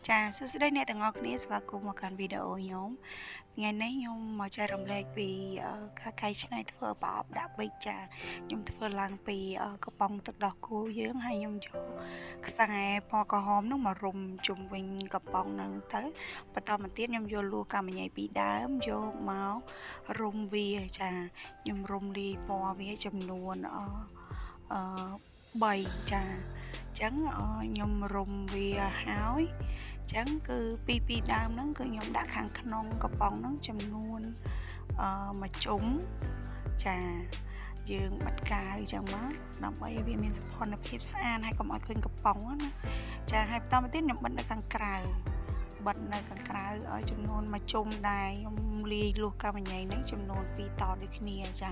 ចាសួស្តីអ្នកទាំងអស់គ្នាស្វាគមន៍មកកាន់វីដេអូខ្ញុំថ្ងៃនេះខ្ញុំមកចែករំលែកពីការកែច្នៃធ្វើប្រអប់ដាក់ប៊ិចចាខ្ញុំធ្វើឡើងពីកំប៉ុងទឹកដោះគោយើងហើយខ្ញុំយកខ្សែពណ៌ក្រហមនោះមករុំជុំវិញកំប៉ុងហ្នឹងទៅបន្តមកទៀតខ្ញុំយកលួសកាំញ៉ៃពីដើមយកមករុំវាចាខ្ញុំរុំលាយពណ៌វាចំនួនអ3ចាចឹងខ្ញុំរុំវាហើយចឹងគឺពីដើមហ្នឹងគឺខ្ញុំដាក់ខាងក្នុងកំប៉ុងហ្នឹងចំនួនមួយជុំចាយើងបិទកាវចឹងមកដើម្បីឲ្យវាមានសោភ័ណភាពស្អាតហើយកុំឲ្យឃើញកំប៉ុងណាចាហើយបន្តមកទៀតខ្ញុំបិទនៅខាងក្រៅបិទនៅខាងក្រៅឲ្យចំនួនមួយជុំដែរខ្ញុំលាយលួសកាំញ៉ៃហ្នឹងចំនួន2តដូចគ្នាចា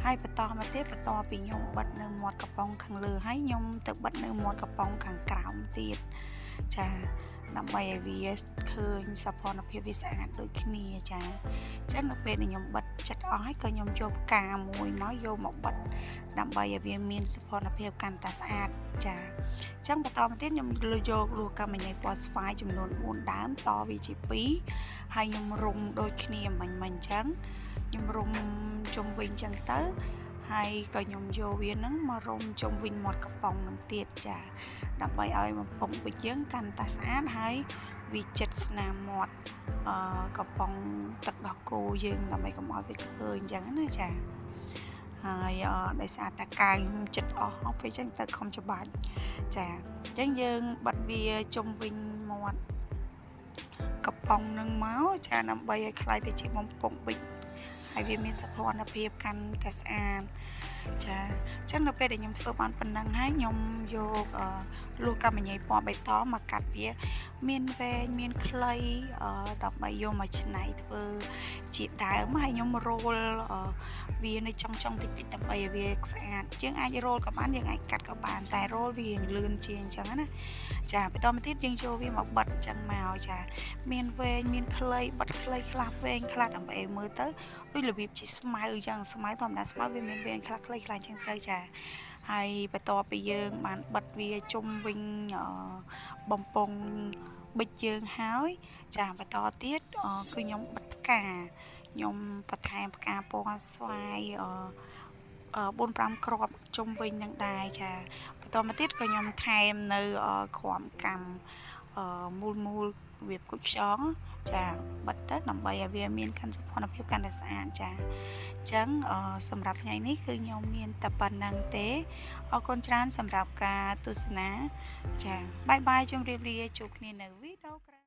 ហើយបន្តមកទៀតបន្តពីខ្ញុំបិទនៅមាត់កំប៉ុងខាងលើហើយខ្ញុំទៅបិទនៅមាត់កំប៉ុងខាងក្រោមទៀតចាដើម្បីឲ្យវាឃើញសោភ័ណភាពវាស្អាតដូចគ្នាចាអញ្ចឹងនៅពេលដែលខ្ញុំបិទចិត្តអស់ហើយក៏ខ្ញុំយកផ្កាមួយមកយកមកបិទដើម្បីឲ្យវាមានសោភ័ណភាពកាន់តែស្អាតចាអញ្ចឹងបន្តមកទៀតខ្ញុំយកលួសកាំញ៉ៃពណ៌ស្វាយចំនួន4ដើមតវាជា2ហើយខ្ញុំរុំដូចគ្នាមិញអញ្ចឹងខ្ញុំរុំជុំវិញអញ្ចឹងទៅហើយក៏ខ្ញុំយកវានឹងមករុំជុំវិញមាត់កំប៉ុងនឹងទៀតចាដើម្បីឲ្យបំពង់ប៊ិចយើងកាន់តែស្អាតហើយវាចិត្តស្នាមមាត់កំប៉ុងទឹកដោះគោយើងដើម្បីកុំឲ្យវាឃើញអញ្ចឹងណាចាហើយដោយសារតែកាវខ្ញុំចិត្តអស់ពេលអញ្ចឹងទៅខំច្បាច់ចាអញ្ចឹងយើងបិទវាជុំវិញមាត់កំប៉ុងនឹងមកចាដើម្បីឲ្យក្លាយទៅជាបំពង់ប៊ិចហើយវាមានសោភ័ណភាពកាន់តែស្អាតចាអញ្ចឹងនៅពេលដែលខ្ញុំធ្វើបានប៉ុណ្ណឹងហើយខ្ញុំយកលួសកាំញ៉ៃពណ៌បៃតងមកកាត់វាមានវែងមានខ្លីដើម្បីយកមកច្នៃធ្វើជាដើមហើយខ្ញុំរោលវានៅចុងតិចតិចដើម្បីឲ្យវាស្អាតយើងអាចរោលក៏បានយើងអាចកាត់ក៏បានតែរោលវាលឿនជាងអញ្ចឹងណាចាបន្តមកទៀតយើងយកវាមកបិទអញ្ចឹងមកចាមានវែងមានខ្លីបិទខ្លីខ្លះវែងខ្លះដើម្បីឲ្យមើលទៅដូចរបៀបជាស្មៅអញ្ចឹងស្មៅធម្មតាស្មៅវាមានវែងខ្លះខ្លីខ្លះអញ្ចឹងទៅចាហើយបន្ទាប់ពីយើងបានបិទវាជុំវិញបំពង់ប៊ិចយើងហើយចាបន្តទៀតគឺខ្ញុំបិទផ្កាខ្ញុំបន្ថែមផ្កាពណ៌ស្វាយ4 5គ្រាប់ជុំវិញនឹងដែរចាបន្តមកទៀតក៏ខ្ញុំថែមនៅគ្រាំកាំមូលមូលវាគុជខ្យងចាបិទទៅដើម្បីឲ្យវាមានកាន់សោភ័ណភាពកាន់តែស្អាតចាអញ្ចឹងសម្រាប់ថ្ងៃនេះគឺខ្ញុំមានតែប៉ុណ្្នឹងទេអរគុណច្រើនសម្រាប់ការទស្សនាចាបាយបាយជម្រាបលាជួបគ្នានៅវីដេអូក្រោយ។